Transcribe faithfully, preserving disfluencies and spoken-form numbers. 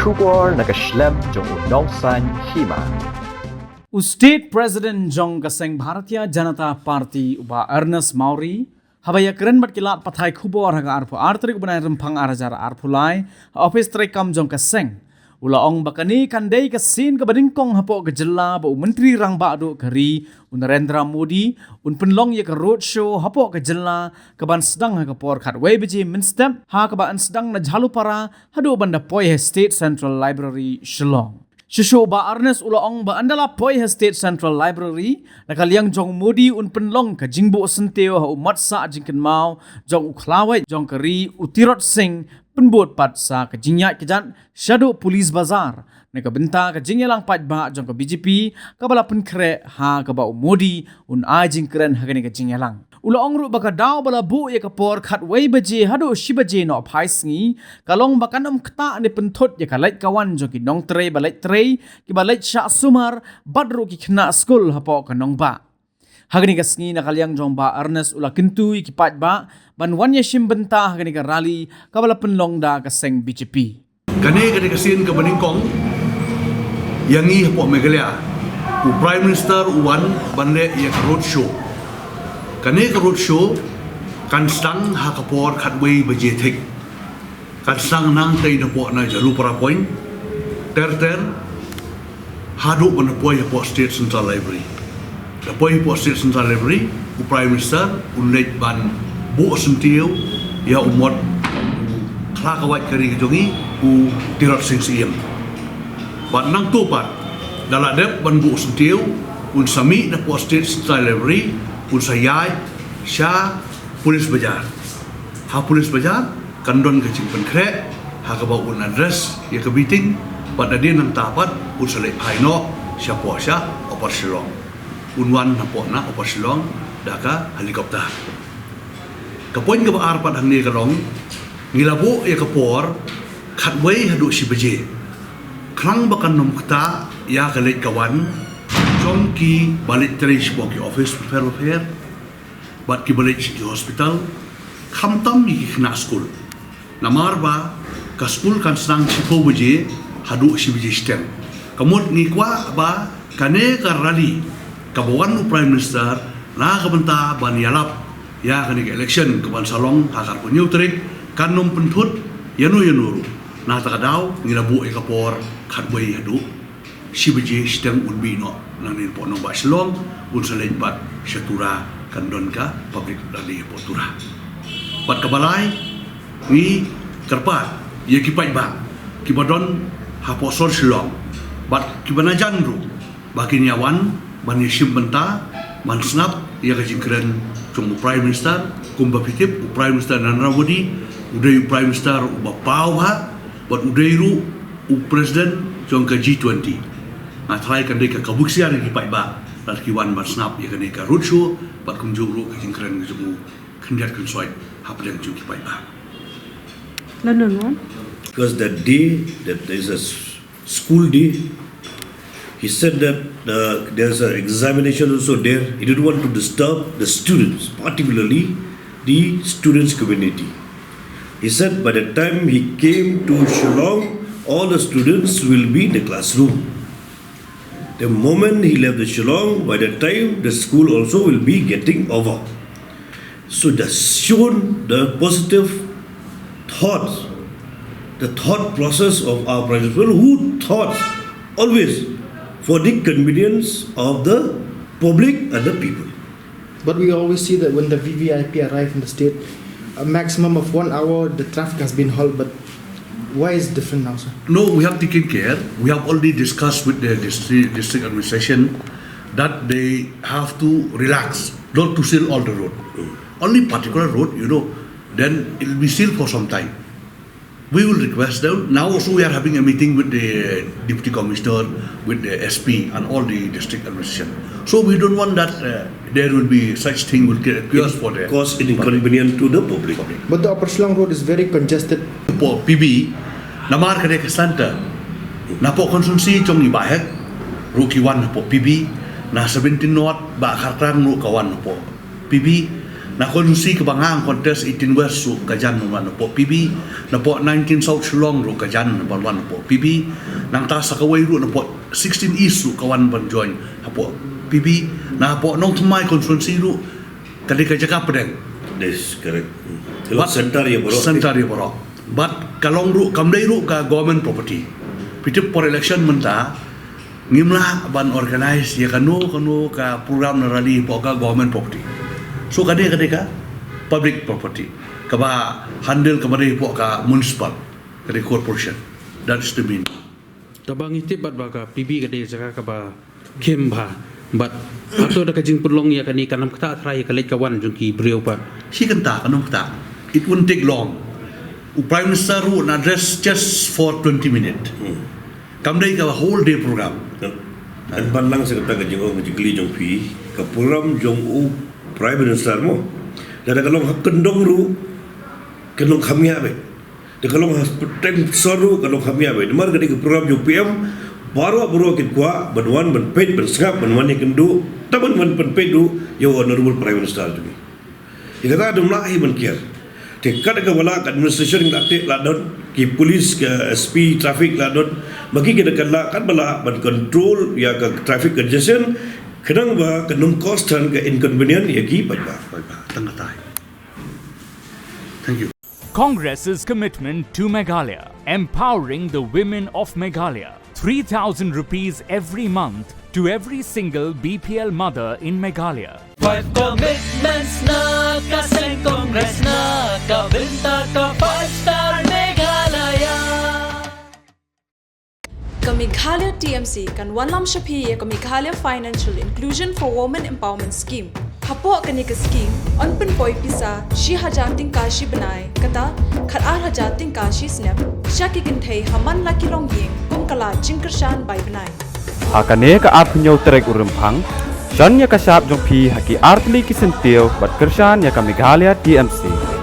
Khubor na ka shlem jong u Nongsaiñ Hima. U State President jong ka seng Bharatiya Janata Party, u Bah Ernest Mawrie, haba ïakren bad ki lad pathai khubor ha ka arphew ar tarik u bnai Rymphang ar hajar arphew lai ha ophis treikam jong ka seng, u la ong ba kane kan dei ka sien kaba nyngkong hapoh ka jylla ba u Myntri Rangbah duh ka ri, u Narendra Modi, un pynlong ïa ka road show hapoh ka jylla, kaban sdang ha ka por khatwei baje mynstep, ha kaba yn sdang na Jhalupara haduh ban da poi ha State Central Library, Shillong. Shuh shuh u Bah Ernest u la ong ba ynda la poi ha State Central Library, na ka liang jong u Modi un pynlong ka jingbuh syntiew ha u matsah jingkynmaw jong u khlawait jong ka ri, u Tirot Sing, pynbud pat sa ka jingïaid kjat shaduh Police Bazar, na ka bynta ka jingïalang paidbah jong ka B J P, kaba la pynkhreh ha kaba u Modi un ai jingkren ha kane ka jingïalang. U la ong ruh ba ka daw ba la buh ïa ka por khatwei baje haduh shi baje noh phai sngi, ka long ba kan ym ktah ne pynthut ïa ka leit ka wan jong ki nongtrei ba leit trei, kiba leit shah sumar, bad ruh ki khynnah skul hapoh ka nongbah. Ha kane ka sngi, na ka liang jong u Bah Ernest u la kyntu ïa ki paidbah ban wan ïashim bynta ha kane ka rally kaba la pynlong da ka seng B J P. Kane ka dei ka sien kaba nyngkong ïa ngi hapoh Meghalaya, u Prime Minister u wan ban leh ïa ka road show. Kane ka road show kan sdang ha ka por khatwei baje thik. Kan sdang nangtei napoh na Jhalupara Point, ter ter, haduh ban da poi hapoh State Central Library. Da poi hapoh State Central Library, u Prime Minister un leit ban buh syntiew ïa u mot u khlawait ka ri ka jong ngi, u Tirot Sing Syiem. Bad nangta pat, da la dep ban buh syntiew, un sa mih napoh State Central Library, un sa ïaid sha Police Bazar. Ha Police Bazar kan don ka jingpynkhreh ha kaba un address ïa ka meeting, bad hadien nangta pat un sa leit phai noh shapoh sha Upper Shillong. Un wan napoh na Upper Shillong da ka helicopter. Ka point kaba ar pat hangne ka long, ngi la buh ïa ka por khatwei haduh shi baje, khnang ba kan ym ktah ïa ka leit ka wan jong kiba leit trei shapoh ki office bapher bapher, bad kiba leit sha ki hospital, khamtam ïa ki khynnah skul. Namar ba ka skul kan sdang shiphew baje haduh shi baje shiteng. Ka mut ngi kwah ba kane ka rally kaba wan u Prime Minister na ka bynta ban ïalap ïa kane ka election kaban sa long ha ka arphew hynñiew tarik kan ym pynthut ïano ïano ruh. Na kata ka daw ngi la buh ïa ka por khatwei haduh shi baje shiteng, un mih noh nangne napoh nongbah Shillong, un sa leit pat sha Tura, kan don ka public rally hapoh Tura. Bad kaba lai, ngi kyrpad ïa ki paidbah kiba don hapoh sor Shillong bad kiba na jan ruh, ba kin ïa wan ban ïashim bynta, ban sngap ïa ka jingkren jong u Prime Minister. Kumba phi tip, u Prime Minister Narendra Modi u dei u Prime Minister uba paw bha, bad u dei ruh u President jong ka G twenty. Nga tharai kan dei ka kabu ksiar ïa ki paidbah lada ki wan ban sngap ïa kane ka road show bad kumjuh ruh ka jingkren ka jong u khyndiat khynsoit hapdeng jong ki paidbah. London one. Because that day, that is a s- school day, he said that uh, there's an examination also there. He didn't want to disturb the students, particularly the students' community. He said by the time he came to Shillong, all the students will be in the classroom. The moment he left the Shillong, by that time the school also will be getting over. So that's shown the positive thoughts, the thought process of our Prime Minister, who thought always for the convenience of the public and the people. But we always see that when the V V I P arrive in the state, a maximum of one hour, the traffic has been halted. But why is it different now, sir? No, we have taken care. We have already discussed with the district, district administration that they have to relax, not to seal all the road. Only particular road, you know, then it will be sealed for some time. We will request them. Now also we are having a meeting with the Deputy Commissioner, with the S P and all the district administration. So we don't want that uh, there will be such thing will get occurs for the cause inconvenience to the public. But the Upper Shillong Road is very congested. Hapoh P B, namar ka dei ka centre. Napoh constituency jong i Bah Hek ruh ki wan hapoh P B, na seventeen North, Bah Khartlang ruh ka wan hapoh P B. Na constituency kaba nga contest, eighteen West ruh ka jan ban wan hapoh P B, napoh nineteen South Shillong ruh ka jan ban wan hapoh P B, nangta sa kawei ruh napoh sixteen East ruh ka wan ban join hapoh P B, napoh Nongthymmai constituency ruh ka dei ka jaka pdeng. Yes, correct. Ka long center ïa baroh. Center ïa baroh. Bad ka long ruh kam dei ruh ka government property. Phi tip por election mynta ngim lah ban organize ïa kano kano ka program ne rally hapoh ka government property. So ka dei, ka dei ka public property kaba handle kaba dei hapoh ka municipal, ka dei corporation. That is the main. Tangba ngi tip bad ba ka P B ka dei jaka kaba khim bha, bad hato da ka jingpynlong ïa kane kan ym ktah trai ïa ka leit ka wan jong ki briew pat? Shi kynta kan ym ktah. It won't take long. U Prime Minister ruh un address just for twenty minute. Hmm. Kam dei ka whole day program. Kan ban lang sa kata ka jingong ka jingkylli jong phi, ka program jong u Prime Minister mo, lada ka long ha kyndong ruh kan long kham ïa bha. Da ka long ha pdeng sor ruh ka long kham ïa bha. Namar ka dei ka program jong P M, baroh baroh kin kwah ban wan ban peit ban sngap ban wan ïakynduh, tang ban wan ban peit ruh ïa u Honorable Prime Minister jong ngi. Ïa kata dum lah hi ban kiar. Te kat kaba lah ka administration la teh la don, ki police, ka S P traffic la don, ma ki ki da kan lah, kat ba lah ban control ïa ka traffic congestion, khnang ba kan ym cause than ka inconvenient ïa ki paidbah. Paidbah, tang kata hi. Thank you. Congress's commitment to Meghalaya, empowering the women of Meghalaya. Three thousand rupees every month to every single B P L mother in Meghalaya. Five commitments na ka seng Congress na ka bynta ka five star Meghalaya. Ka Meghalaya T M C kan wanlam sha phi ïa ka Meghalaya Financial Inclusion for Women Empowerment Scheme. Hapoh kane ka scheme, yn pynpoi pisa shi hajar tyngka shi bnai, kata khat ar hajar tyngka shi snem, sha ki kynthei ha man la ki longïing, kum ka lad jingkyrshan bai bnai. Ha kane ka arphew hynñiew tarik u Rymphang, shon ïa ka shap jong phi ha ki artylli ki syntiew bad kyrshan ïa ka Meghalaya T M C.